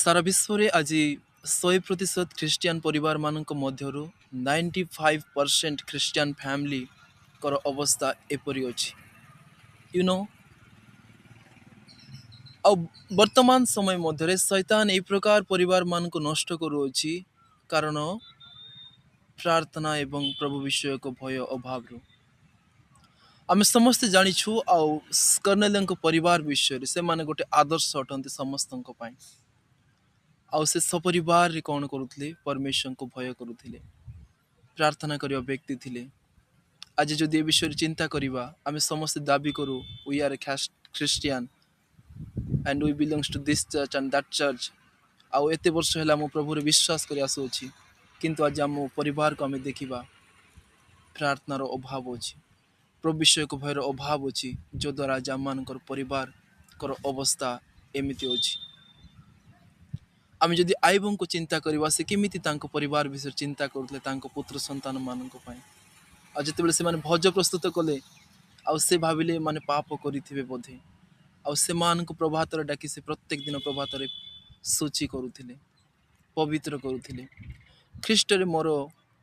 ସାରା ବିଶ୍ୱରେ ଆଜି 100% ଖ୍ରୀଷ୍ଟିଆନ ପରିବାରମାନଙ୍କ ମଧ୍ୟରୁ 95% ଖ୍ରୀଷ୍ଟିଆନ ଫ୍ୟାମିଲିଙ୍କର ଅବସ୍ଥା ଏପରି ଅଛି। ଆଉ ବର୍ତ୍ତମାନ ସମୟ ମଧ୍ୟରେ ଶୈତାନ ଏହି ପ୍ରକାର ପରିବାରମାନଙ୍କୁ ନଷ୍ଟ କରୁଅଛି, କାରଣ ପ୍ରାର୍ଥନା ଏବଂ ପ୍ରଭୁ ବିଷୟକ ଭୟ ଅଭାବରୁ। ଆମେ ସମସ୍ତେ ଜାଣିଛୁ ଆଉ କର୍ଣ୍ଣେଲଙ୍କ ପରିବାର ବିଷୟରେ, ସେମାନେ ଗୋଟେ ଆଦର୍ଶ ଅଟନ୍ତି ସମସ୍ତଙ୍କ ପାଇଁ। ଆଉ ସେ ସପରିବାରରେ କ'ଣ କରୁଥିଲେ? ପରମେଶ୍ୱରଙ୍କୁ ଭୟ କରୁଥିଲେ, ପ୍ରାର୍ଥନା କରିବା ବ୍ୟକ୍ତି ଥିଲେ। ଆଜି ଯଦି ଏ ବିଷୟରେ ଚିନ୍ତା କରିବା, ଆମେ ସମସ୍ତେ ଦାବି କରୁ, we are a Christian and we belongs to this church and that church. ଆଉ ଏତେ ବର୍ଷ ହେଲା ମୁଁ ପ୍ରଭୁରେ ବିଶ୍ୱାସ କରି ଆସୁଅଛି, କିନ୍ତୁ ଆଜି ଆମ ପରିବାରକୁ ଆମେ ଦେଖିବା, ପ୍ରାର୍ଥନାର ଅଭାବ ଅଛି, ପ୍ରଭୁ ବିଷୟକ ଭୟର ଅଭାବ ଅଛି, ଯଦ୍ୱାରା ଆଜି ଆମମାନଙ୍କର ପରିବାରଙ୍କର ଅବସ୍ଥା ଏମିତି ଅଛି। ଆମେ ଯଦି ଆଇବଙ୍କୁ ଚିନ୍ତା କରିବା, ସେ କେମିତି ତାଙ୍କ ପରିବାର ବିଷୟରେ ଚିନ୍ତା କରୁଥିଲେ ତାଙ୍କ ପୁତ୍ର ସନ୍ତାନମାନଙ୍କ ପାଇଁ। ଆଉ ଯେତେବେଳେ ସେମାନେ ଭୋଜ ପ୍ରସ୍ତୁତ କଲେ, ଆଉ ସେ ଭାବିଲେ ଏମାନେ ପାପ କରିଥିବେ ବୋଧେ, ଆଉ ସେମାନଙ୍କୁ ପ୍ରଭାତରେ ଡାକି ସେ ପ୍ରତ୍ୟେକ ଦିନ ପ୍ରଭାତରେ ଶୁଚି କରୁଥିଲେ, ପବିତ୍ର କରୁଥିଲେ। ଖ୍ରୀଷ୍ଟରେ ମୋର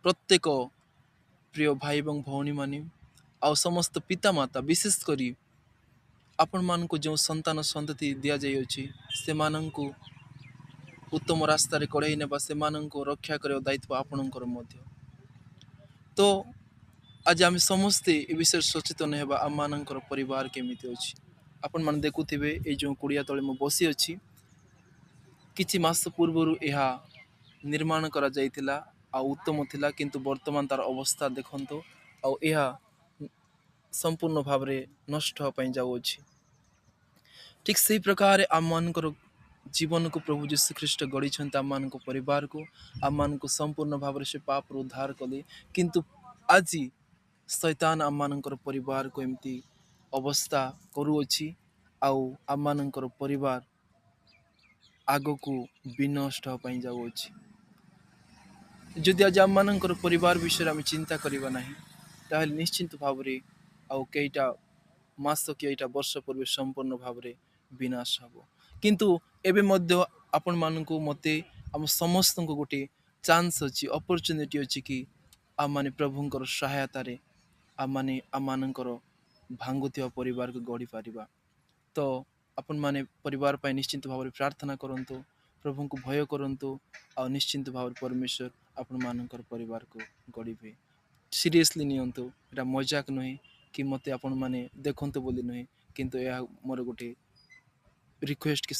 ପ୍ରତ୍ୟେକ ପ୍ରିୟ ଭାଇ ଏବଂ ଭଉଣୀମାନେ ଆଉ ସମସ୍ତ ପିତାମାତା, ବିଶେଷ କରି ଆପଣମାନଙ୍କୁ ଯେଉଁ ସନ୍ତାନ ସନ୍ତତି ଦିଆଯାଇଅଛି, ସେମାନଙ୍କୁ ଉତ୍ତମ ରାସ୍ତାରେ କଢ଼େଇ ନେବା, ସେମାନଙ୍କୁ ରକ୍ଷା କରିବା ଦାୟିତ୍ୱ ଆପଣଙ୍କର ମଧ୍ୟ। ତ ଆଜି ଆମେ ସମସ୍ତେ ଏ ବିଷୟରେ ସଚେତନ ହେବା, ଆମମାନଙ୍କର ପରିବାର କେମିତି ଅଛି। ଆପଣମାନେ ଦେଖୁଥିବେ, ଏଇ ଯେଉଁ କୁଡ଼ିଆ ତଳେ ମୁଁ ବସିଅଛି, କିଛି ମାସ ପୂର୍ବରୁ ଏହା ନିର୍ମାଣ କରାଯାଇଥିଲା ଆଉ ଉତ୍ତମ ଥିଲା, କିନ୍ତୁ ବର୍ତ୍ତମାନ ତାର ଅବସ୍ଥା ଦେଖନ୍ତୁ, ଆଉ ଏହା ସମ୍ପୂର୍ଣ୍ଣ ଭାବରେ ନଷ୍ଟ ହେବା ପାଇଁ ଯାଉଅଛି। ଠିକ୍ ସେଇ ପ୍ରକାର ଆମମାନଙ୍କର ଜୀବନକୁ ପ୍ରଭୁ ଯୀଶୁ ଖ୍ରୀଷ୍ଟ ଗଢ଼ିଛନ୍ତି, ଆମମାନଙ୍କ ପରିବାରକୁ, ଆମମାନଙ୍କୁ ସମ୍ପୂର୍ଣ୍ଣ ଭାବରେ ସେ ପାପରୁ ଉଦ୍ଧାର କଲେ। କିନ୍ତୁ ଆଜି ଶୈତାନ ଆମମାନଙ୍କର ପରିବାରକୁ ଏମିତି ଅବସ୍ଥା କରୁଅଛି, ଆଉ ଆମମାନଙ୍କର ପରିବାର ଆଗକୁ ବିନଷ୍ଟ ହେବା ପାଇଁ ଯାଉଅଛି। ଯଦି ଆଜି ଆମମାନଙ୍କର ପରିବାର ବିଷୟରେ ଆମେ ଚିନ୍ତା କରିବା ନାହିଁ, ତାହେଲେ ନିଶ୍ଚିନ୍ତ ଭାବରେ ଆଉ କେଇଟା ମାସ କି ଏଇଟା ବର୍ଷ ପୂର୍ବେ ସମ୍ପୂର୍ଣ୍ଣ ଭାବରେ ବିନାଶ ହେବ। କିନ୍ତୁ ଏବେ ମଧ୍ୟ ଆପଣମାନଙ୍କୁ, ମୋତେ, ଆମ ସମସ୍ତଙ୍କୁ ଗୋଟେ ଚାନ୍ସ ଅଛି, ଅପରଚ୍ୟୁନିଟି ଅଛି କି ଆମମାନେ ପ୍ରଭୁଙ୍କର ସହାୟତାରେ ଆମମାନେ ଆମମାନଙ୍କର ଭାଙ୍ଗୁଥିବା ପରିବାରକୁ ଗଢ଼ିପାରିବା। ତ ଆପଣମାନେ ପରିବାର ପାଇଁ ନିଶ୍ଚିନ୍ତ ଭାବରେ ପ୍ରାର୍ଥନା କରନ୍ତୁ, ପ୍ରଭୁଙ୍କୁ ଭୟ କରନ୍ତୁ, ଆଉ ନିଶ୍ଚିନ୍ତ ଭାବରେ ପରମେଶ୍ୱର ଆପଣମାନଙ୍କର ପରିବାରକୁ ଗଢ଼ିବେ। ସିରିୟସଲି ନିଅନ୍ତୁ, ଏଇଟା ମଜାକ ନୁହେଁ କି ମୋତେ ଆପଣମାନେ ଦେଖନ୍ତୁ ବୋଲି ନୁହେଁ, କିନ୍ତୁ ଏହା ମୋର ଗୋଟେ ରିକ୍ୱେଷ୍ଟ କି